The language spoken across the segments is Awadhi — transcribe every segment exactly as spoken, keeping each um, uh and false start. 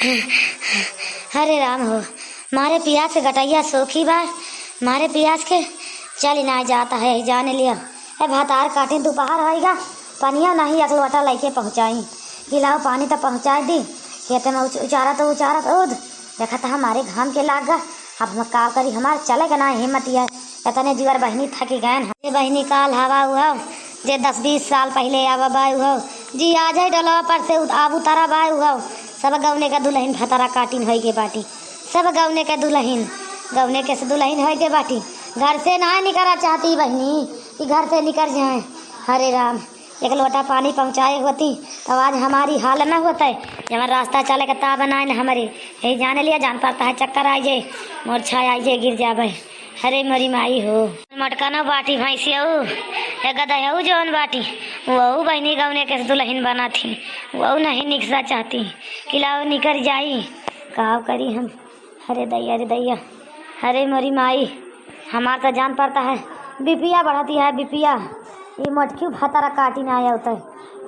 हरे राम हो, मारे पियास के गटइया सोखी बा, मारे पियास के चली नाहीं जात है, जाने लिया। ए भतार काटिन, दुपहर होइगा, पनिया नाहीं एक लोटा लइके पहुँचाई, कि लाओ पानी त पहुँचाइ दी। खेते में उच-, उचारत उचारत उद, देखत हमारे घाम के लाग गा। अब हम का करी, हमार चले के नाहीं हिम्मत है। एतने जुअर बहिनी थकी गएन। ए बहिनी, काल हवा उहव, जे दस बीस साल पहिले आवा बाय उहव, जी आ जाए डोलवा पर से उत-, आब उतरा बाय उहव। सब गौने के दुलहिन भतार काटिन होइगे बाटी, सब गौने के दुलहिन, गौने के से दुलहिन होइगे बाटी। घर से नाहीं निकरा चाहती बहिनी, कि घर से निकर जाए। हरे राम, एक लोटा पानी पहुँचाए होती, तब आज हमारी हाल न होतै। जवन रास्ता चले के ताब नाहीं न हमरे, यही जाने लिया, जान पड़ता है चक्कर आइ जाए, मूर्छा आइ जाए, गिर जाबे। हरे मोरी माई हो। मोटका न बाटी भैंसियऊ, ए गदहऊ जवन बाटी, वहू बहिनी गौने के दुलहिन बनाथी, वहू नाहीं निकसा चाहती, कि लाओ निकर जाई, का करी हम। अरे दैया, अरे दैया, अरे मोरी माई, हमार त जान पड़ता है, बिपिया बढ़ती है, बिपिया। ई मोटकी भतार काटिन आया होता है,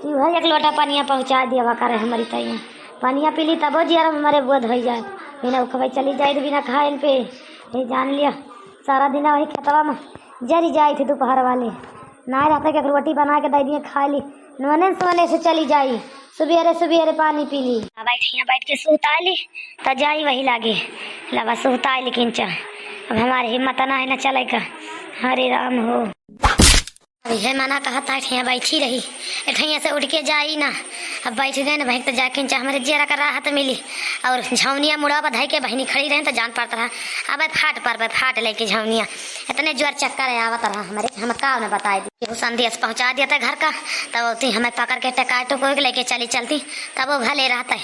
कि वह एक लोटा पनिया पहुँचा दिया करे हमारी तैया। पनिया पी ली तबो जियरा हमारे बोध होइ जाए, बिना उखबे चली जाई, बिना खाएन पे। ये जान लिया, सारा दिन वही खेतवा में जरी जाई थी दुपहर वाले। नाहीं रहता कि एक रोटी बना के दइ दिए, खाइ ली, नोने सोने से चली जाई, सुबेरे सुबेरे पानी पी ली। आ बैठ, हियाँ बैठ के सुहताइ ली, त जाई वही लागे, लबा सुहताइ ली किंचा। अब हमारे हिम्मत नाहीं न चले का। हरे राम हो। अब इहे मना कहत है, हियाँ बैठी रही, ए ठैया से उठ के जाई ना। अब बैठ गए ना बहिन, त जाए किंचा हमारे जियरा का राहत मिली। और झौनिया मुड़ा पर धइ के बहिनी खड़ी रहे, त जान पड़त रहा, अब फाट पर, फाट लइके झौनिया। इतने जोर चक्कर आवत रहा हमारे, हम का न बताए दी। केहू संदेश पहुँचा देते घर का, तब ओती हमें पकड़ के टकाए टुकोए के लइके चली चलती, तब वो भले रहते।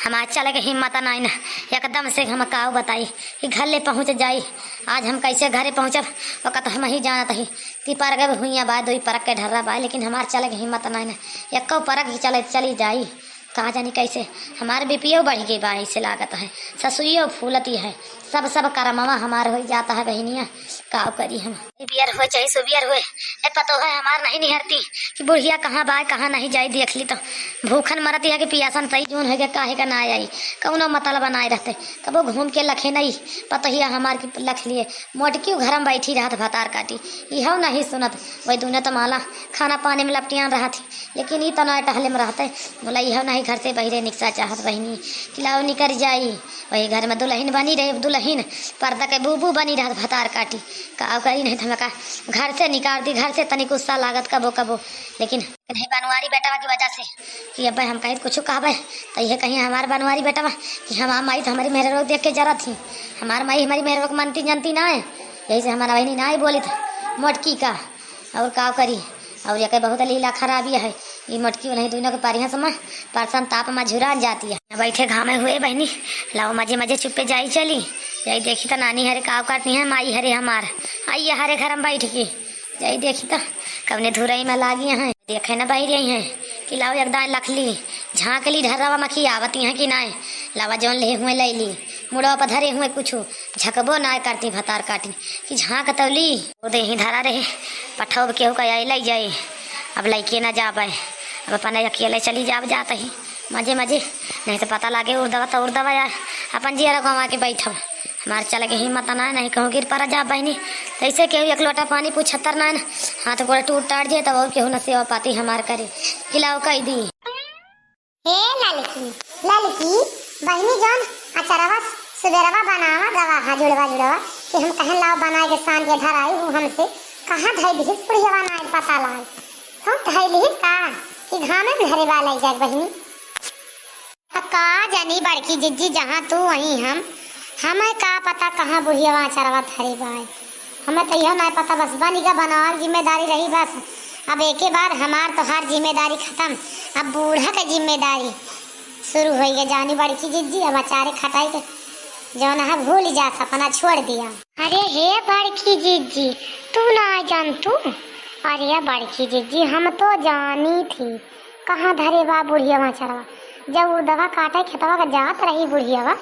हमारे चले के हिम्मत नाहीं न, एकदम से हम काऊ बताई कि घर ले पहुँच जाई। आज हम कैसे घरे पहुँचब, ओका तो हम ही जानत ही कि परगब हुइया बा, दुई परग के ढर्रा बा, लेकिन हमार चले के हिम्मत नाहीं न, एक्को परग ही चले चली जाई। का जानी कैसे हमार बिपियो बढ़ि गई बा, ऐसे लागत है, ससुइयो फूलती है, सब, सब करमवा हमार होइ जाता है बहिनिया, का करी हम। बियर होए चाहे सुबियर होए, ए पतोह है हमार नहीं निहरती कि बुढ़िया कहाँ बा, कहाँ नहीं जाई, देख ली तो भूखन मरती है कि पियासन तई जून होइगा, काहे का ना आई, कौनो मतलब बनाए रहते, कबो घूम के लखे नहीं पतोहिया हमार की लख लिए, मोटकी घर में बैठी रहत भतार काटी, इहो नहीं सुनत, वही दुनो तो माला खाना पानी में लपटियान रहत ही। लेकिन ई त नाय टहले में रहते, बोला, इहो नहीं घर से बहिरे निकसा चाहत बहिनी, कि लाओ निकर जाई। वही घर में दुलहिन बनी रहे, दुलहिन पर्दा के बूबू बनी रहत भतार काटी। का करी, नहीं त हमका घर से निकाल दी, घर से तनी गुस्सा लागत कबो कबो। लेकिन नहीं बनवारी बेटवा की वजह से कि अब हम कहीं कुछ कहबे, त इहे कहीं हमार बनवारी बेटवा कि हमार माई त हमारी मेहरवा देख के जरत ही, हमार माई हमारी मेहरवा के मनती जनती ना है, यही से हमारा बहिनी ना ही बोली था मोटकी का। और का करी, और एके बहुत लीला खराबी है। ई मोटकी उन्हीं दुनो के परिहस में परसन ताप में झुरान जाती है। बैठे घामे हुए बहिनी, लाओ मजे मजे चुप्पे जाई चली, जाई देखी त नानी हरे का करती है, माई हरे हमार आई है हरे घर में बैठ के, जाई देखी त कवने धुरई में लागी हैं। देखे न बहिरी हैं कि लाओ एक दाएं लखली, झाँकली ढर्रवा मखी आवती हैं कि नाय, लावा जौन ले हुए लैली, मुड़वा पर धरे हुए कुछ झकबो नाय करती भतार काटी कि झाँक तौली। वो देही धरा रहे, पठौब केहू का आई लई जाई। अब लइके ना जाबे, अब अपन अकेले चली जाब जात ही मजे मजे, नहीं त पता लागे उर्दवा त उर्दवा यार, अपन जियरा गंवा के बैठब। हमार चले के हिम्मत ना, नहीं कहूँ गिर पड़ा जाब बहिनी, तैसे केहू एक लोटा पानी पूछतर ना, हाथ गोड़ टूट टाट जाए तब और केहू न सेवा पाती हमार करे, खिलाओ कई दी। ए ललकी, ललकी, बहिनी जौन अचरवा सुबेरवा बनावा गवा हा जुड़वा जुड़वा कि हम कहन लाओ बनाए के सान के धराई, ऊ हमसे कहाँ धई दिहिस बुढ़ियवा नाय पता लाग। तू धई लिहिस का कि घामे में धरे बा लई जाए बहिनी? आ का जानी बड़की जिज्जी, जहाँ तू वहीं हम, हमें का पता कहाँ बुढ़ियवा अचरवा धरे बाय। हमें तो यह नाय पता, बस बनी का बनावल जिम्मेदारी रही बस। अब एके बार हमार तोहार जिम्मेदारी खत्म, अब बूढ़ा के जिम्मेदारी शुरू होई गई। जानी बड़की जिज्जी, अब अचारे खटाई के जौन है भूल जा, सपना छोड़ दिया। अरे हे बड़की जिज्जी, तू ना जान तू? अरे बड़की जिज्जी, हम तो जानी थी कहाँ धरे बा बुढ़ियवा अचरवा। जब उर्दवा काटे खेतवा का जात रही बुढ़ियवा,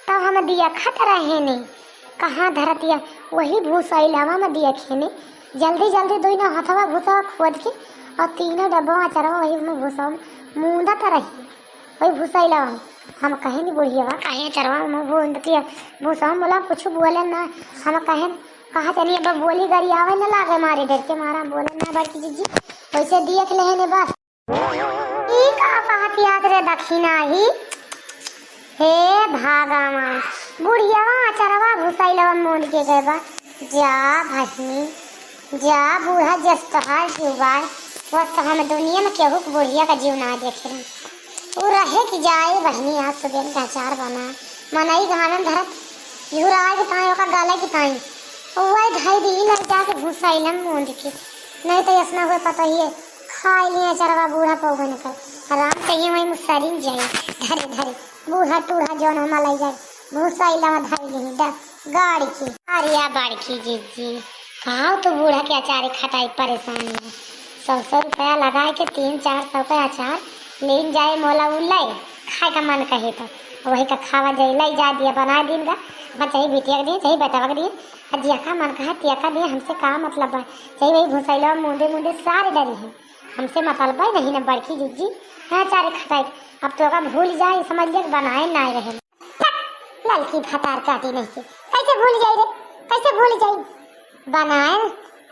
तब हम दिया खत रहे ने। कहाँ धरतिया, वही भूसैलवा में दिया खेने। जल्दी जल्दी दोनों हथवा भूसवा खोद के और तीनों डब्बा अचरवा वही में भूसवा में मूंदत रही, वही भूसैलवा में। हम कहेन बुढ़िया, कहे चरवा में बोलती है, भूसा मुला कुछ बोले ना। हम कहेन, कहा चली अब बोली गरी आवे न लागे, मारे डर के मारा बोले ना बड़की जिज्जी। वैसे देख लेहे ने बस। ई का कहत याद रे दखिनाही? हे भगवान, बुढ़ियावा अचरवा भुसैलवा मूंद के गए बा। जा बहिनी, जा बूढ़ा, जस तोहार जीव बाय, वस तो हम दुनिया में केहू के बुढ़िया का जीव ना देखे रही। उ रहे कि जाए बहिनी, आज सुबह के अचार बना, मनई घामे में धरत, झुराए के ताई, ओका गले के ताई, वही धई दी, लग जाके भुसैलम मूंद के। नहीं तो ऐसना हुए पता ही है, खाई लिया चरवा बूढ़ा पौगन कर। आराम चाहिए वही मुसरिन जाई। धरे धरे बूढ़ा टूढ़ा जौन हमा लई जाए, भूसा इलावा धई लिही ड-, गाड़ी की। अरे या बड़की जिज्जी, कहा तो बूढ़ा के अचार खटाई परेशानी है। सौ सौ रुपया लगाए के तीन चार सौ का अचार लेन जाए मोला उ लई, खाए का मन कहे तो वही का खावा जाए, लई जा दिया बना दिन का, अपन चाहे बिटिया के दिए, चाहे बेटवा के दिए, आ जिया का मन कहा तिया का दिए, हमसे का मतलब बा। चाहे वही भूसा इलावा मुंदे मुंदे सारे डरी हैं। हमसे मतलब है नहीं ना बड़की जिज्जी। हाँ, चारे खटाई, अब तो का भूल जाए, समझ ले बनाए ना रहे। ललकी भतार काटी नहीं के, कैसे भूल जाई रे, कैसे भूल जाई? बनाए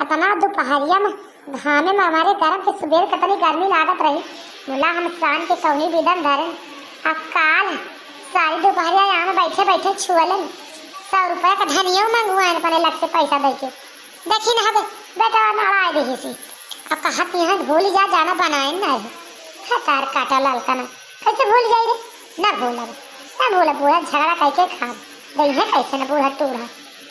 अतना दोपहरिया में घामे में हमारे गरम के सुबेर कतनी गर्मी लागत रही, मुला हम शान के कौनी बिदन धरे। आ काल सारी दोपहरिया यहाँ में बैठे बैठे छुअलन, सौ रुपया का धनियो मंगवाए अपने लग से पैसा दे के। देखी ना हबे, बेटवा नड़ाए देही सी। अब कहत यहाँ भूल जा, जाना बनाए ना है। हतार काटा ललका ना, कैसे भूल जाई रे? ना भूलब, ना भूलब, बूढ़ा झगड़ा करके खाब। दइहे कैसे ना बूढ़ा टूढ़ा,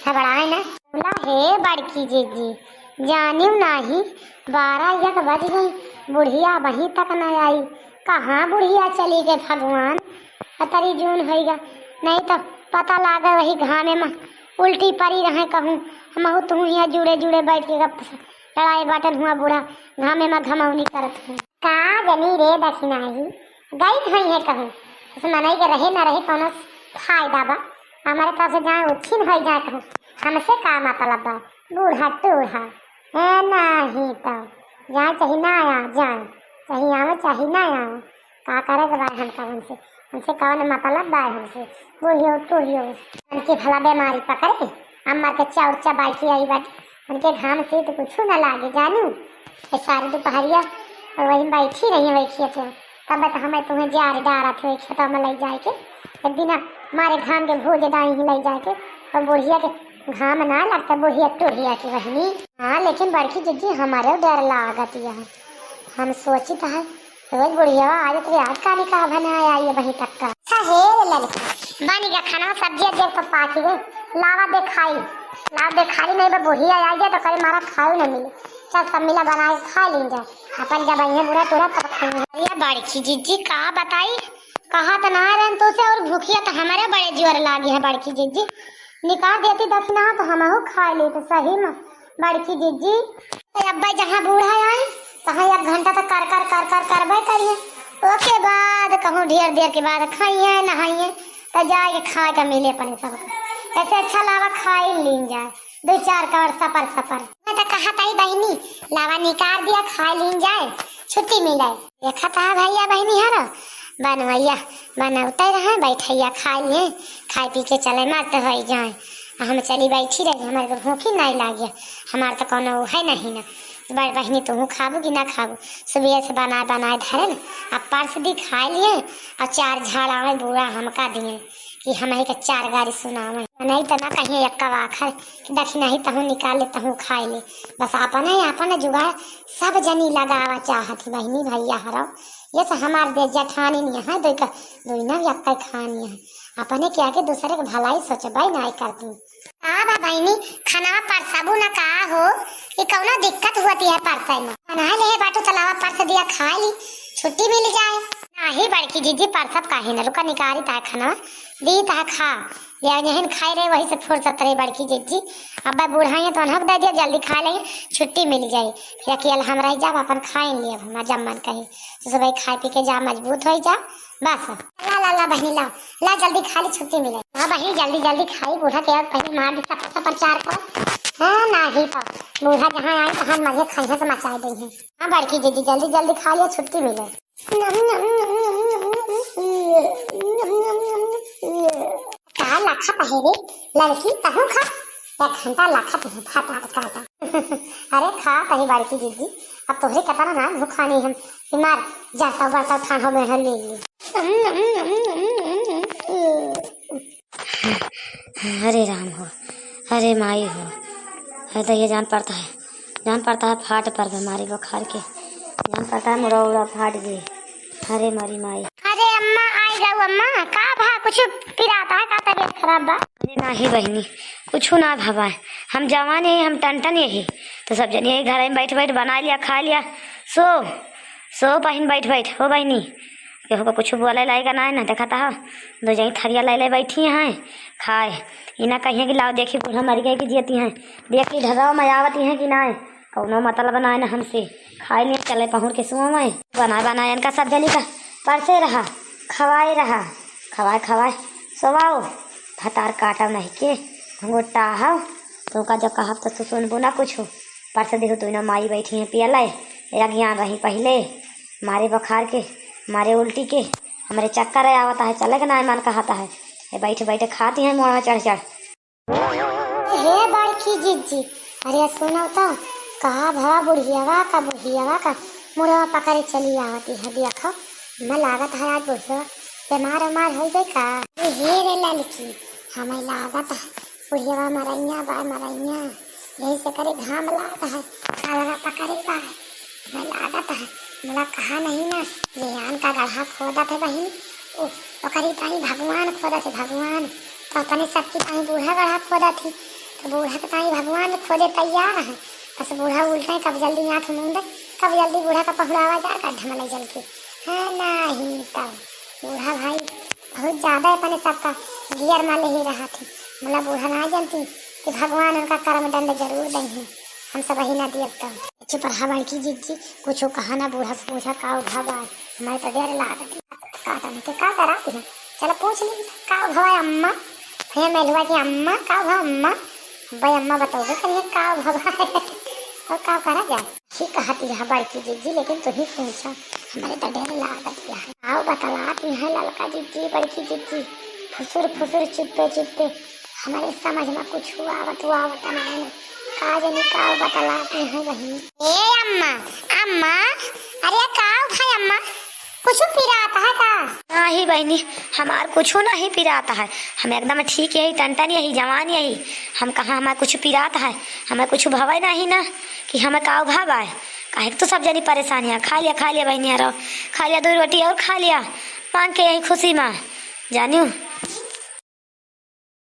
घबराए ना। बोला, "हे बड़की जिज्जी, जानियो नाही, बारह एक बज गई, बुढ़िया अबहीं तक न आई। कहाँ बुढ़िया चली गई भगवान?" अतरी जून होइगा, नहीं तो पता लागे वही घामे में उल्टी परी रहे कहूँ, हमहू तुहू हियाँ जुड़े जुड़े बैठ के गप लड़ाई बाटन हुआ बूढ़ा, घामे में घमौनी करत हुआ। का जनी रे दखिनाही, गई हुई है कहूँ, उस मनई के रहे ना रहे कौनो फायदा बा, हमारे तरफ से जहाँ उठिन होई जाए कहूँ, हमसे का मतलब बा, बूढ़ा टूढ़ा, ए नाही तो, जाए चाहे ना आ जाए, चाहे आवे चाहे ना आवे, का करे के बा हमका उनसे? उनसे कौन मतलब बा हमसे? बूढ़ियो टूढ़ियो। उनके भला बीमारी पकड़े, अम्मा के चाउर चबाई के आई बाटे। उनके घाम से तो कुछ ना लागे जानू। ये सारी दोपहरिया वही बैठी रही वही खेत में। तब तो हमें तुम्हें जार डारा थे वही खेतवा में ले जाए के। एक दिन हमारे घाम के भोज डाई ही ले जाए के। और बुढ़िया के घाम ना लगता बुढ़िया टूढ़िया की बहनी। हाँ, लेकिन बड़की जिज्जी हमारे डर लागत है। हम सोचित है रोज बुढ़िया आज तेरे आज काली का बना आई है वहीं तक का। अच्छा हे रे ललका, बन गया खाना, सब्जी अब देख तो पाक गए, लावा दे खाई, लावा दे खाई, नहीं बा बुढ़िया आई जाए तो करे मारा खाऊ न मिले। चल सब मिला बना के खा लीन जाए, अपन जब आई है बूढ़ा टूढ़ा तब खाई। अरे बड़की जिज्जी का बताई, कहा तो ना रहन तो से और भूखिया तो हमारे बड़े जोर लागी है बड़की जिज्जी, निकाल देती दखिना तो हमहू खा लेते सही में। बड़की जिज्जी, तो अब्बा जहाँ बूढ़ा आए, तहाँ एक घंटा तक कर, कर, कर, कर, करबे करिए। ओके बाद कहूँ ढेर देर के बाद खाइए, नहाइए, तो जाए के खाए के मिले अपने सबको। ऐसे अच्छा लावा खाए लीन जाए, दो चार कवर सपर, सपर। मैं तो कहा ताई बहनी, लावा निकाल दिया, खाए लीन जाए, छुट्टी मिले। देखा था भैया बहनी हरो, बनवैया बनौते रहे, बैठैया खाए लिए, खाए पी के चले मस्त होई जाए। आ हम चली बैठी रही, हमारे तो भूखी नहीं लागे, हमारे तो कोनो है नहीं ना। बड़ बहनी तुहू खाबू कि ना खाबू? सुबह से बनाए बनाए धरे न, आ परस दी खाए लिए, आ चार झाड़ आवे बूढ़ा हमका दिए कि हम ही के चार गारी सुनावे। नहीं तो ना कहिए एक आखर कि दखिना ही तहूँ निकाल ले, तहूँ खाए ले। बस आपन है, आपन जुगाड़ सब जनी लगावा चाहत ही बहनी भैया हरो। ये से हमार दे जेठानी नहीं है, दो का, दो ना यक्का खानी है। अपने क्या के दूसरे के भलाई सोचबे नहीं करती। का बा बहनी, खाना परसबू ना का हो, कि कौनो दिक्कत होती है परसै में? बना ले बाटू तलावा परस दिया, खा ली, छुट्टी मिल जाए। नहीं बड़की जिज्जी परसब काहे ना, रुका निकारी ता खाना, दी ता खा। या यहिन खाए रहे, वही से फुर्सत रहे बड़की जिज्जी। अब बूढ़ा है तो अनहक दे दिया, जल्दी खा ले, छुट्टी मिल जाए। फिर अकेल हम रह जाब, अपन खाए लिए, अब हम जब मन कहे। तो सुबह खाए पी के जा, मजबूत हो जा, बस। ला, ला, ला बहनी, ला, ला जल्दी खा ली, छुट्टी मिले। हाँ बहनी, जल्दी, जल्दी खाई, बूढ़ा के अब पहले मार दी सब, सब प्रचार कर। हाँ, ना ही तो बूढ़ा जहाँ आई, तहाँ मजे खाइए से मचाए देंगे। हाँ बड़की जिज्जी, जल्दी, जल्दी खा लिया, छुट्टी मिले। का लाखा पहेरे लड़की तहूँ खा, एक घंटा लाखा तुहूँ भात आर काटा। अरे खा तही बड़की जिज्जी, अब तोहरे कतना ना भूखानी हम, बीमार जाता बरता ठान हो में ले ली। अरे राम हो, अरे माई हो, अरे तो ये जान पड़ता है, जान पड़ता है फाट पर बीमारी बुखार के, जान पड़ता है मुड़ा उड़ा फाट जी। अरे मरी माई। अरे अम्मा, आई जाऊ अम्मा, का भा कुछ पिराता है का, तबीयत खराब बा? अरे नाही बहिनी, कुछ ना भवा है, हम जवान ही, हम टनटन यही, तो सब जन यही घर में बैठ बैठ बना लिया, खा लिया, सो सो बहिन बैठ बैठ हो बहिनी। केहू को कुछ बोले लायक ना है ना, देखा था दो जनी थरिया ले ले बैठी हैं खाए। ई ना कहिए कि लाओ देखी बूढ़ा मर गए कि जियती हैं, देख ली ढर्रा में आवती हैं कि ना, कौनो मतलब ना है ना हमसे। खाए लिए चले पहुँच के सुओ में बना बना इनका सब जनी का परसे रहा, खवाए रहा, खवाए खवाए सोवाओ, भतार काटा नहीं के घुंघटा हो। तो का जब कहब तो सुनबो ना कुछ। परसे देखो तू ना माई बैठी हैं पियले, अज्ञान रही पहिले, मारे बुखार के, मारे उल्टी के, हमरे चक्कर आवता है, चले के ना मन कहता है। ये बैठे बैठे खाती हैं मोड़ा चढ़ चढ़। हे बड़की जिज्जी, अरे सुनो तो, का भवा बुढ़ियावा का, बुढ़ियावा का मुड़वा पकड़े चली आवती है, देखो, मैं लागत है आज बुढ़िया बीमार उमार हो गई का। अरे हे रे ललकी, हमें लागत है बुढ़ियावा मरैया बा मरैया, यही से करे घाम लागत है, कालवा पकड़े बा। मैं लागत है, मुला कहा नहीं ना, ये आन का गढ़ा खोदत है बहिनी, ओ, ओकरी ताई भगवान खोदत है भगवान, तो अपने सबकी ताई बूढ़ा गढ़ा खोदत ही, तो बूढ़ा के ताई भगवान खोदे तैयार है, बस बूढ़ा उल्टे कब जल्दी आँख मूंदे, कब जल्दी बूढ़ा का पहुड़ावा जाए गड्ढा में ले चल के। हाँ नहीं तब बूढ़ा भाई बहुत ज्यादा अपने सबका गियर में ले ही रहा थी, मतलब बूढ़ा ना जानती कि भगवान उनका कर्म दंड जरूर देंगे, हम सब ही ना दियब तब। चुप रहा बड़की जिज्जी, कुछ कहा ना बूढ़ा से पूछा का उठा बा, हमारे तो डर लागत। का तने के का करा तुम, चलो पूछ ली का भवा अम्मा, भैया मेलुआ की अम्मा का भवा अम्मा, भाई अम्मा बताओगे करिए का भवा। और का करा जाए। ठीक कहती है बड़की जिज्जी, लेकिन तू ही पूछा, हमारे तो डर लागत है। आओ बतलाती है ललका जिज्जी, बड़की जिज्जी, फुसुर फुसुर चुप्पे चुप्पे, हमारे समझ में कुछ हुआ आवत हुआ आवत ना है ना, का जानी का बतलाती है बहिनी। ए अम्मा, अम्मा, अरे का भाई अम्मा, कुछ पिरात है का? नहीं बहिनी, हमार कुछ नहीं पिरात है, हम एकदम ठीक यही, टनटन यही, जवान यही, हम कहाँ हमार कुछ पिरात है, हमें कुछ भवे नहीं ना कि हमें का भाव आए। काहे के तो सब जनी परेशान है, खा लिया, खा लिया बहिनिया रहो, खा लिया दो रोटी और खा लिया मांग के यही खुशी में, जानियो।